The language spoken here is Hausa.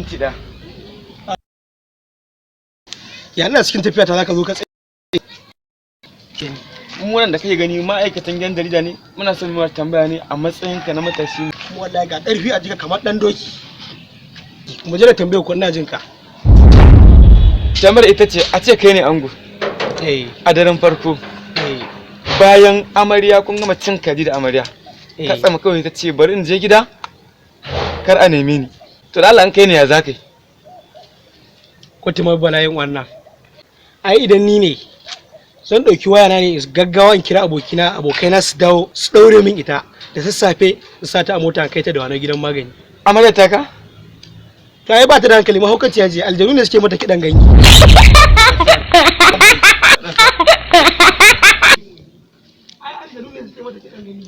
Minti ɗaya. Ya ina cikin tafiya ta zaka zo ka tsaye? Mu nan da kake gani ma'aikatan gidan jarida ne, muna son mu tambaya ne a matsayinka na matashi. Kuma wallahi ga ƙarfi a jika kamar dan doki. Mu je da tambayar ku, ina jin ka. Tambayar ita ce, a ce kai ne ango Eh. a daren farko Eh. bayan amarya, kun gama cin kaji da amarya, Eh. ka tsama kawai ta ce bari in je gida kar a neme ni. To da Allah an kai ne, ya za ka yi? Kwatima bala'in wannan. Ai idan ni ne, zan ɗauki wayana ne gaggawa in kira abokina, abokaina su dawo su ɗaure min ita, da sassafe in sa ta a mota in kai ta da wani gidan magani. Amarya ta ka? To ai ba ta da hankali, mahaukaciya ce, aljanu ne suke mata kiɗan ganye. Ai aljanu ne suke mata kiɗan ganye.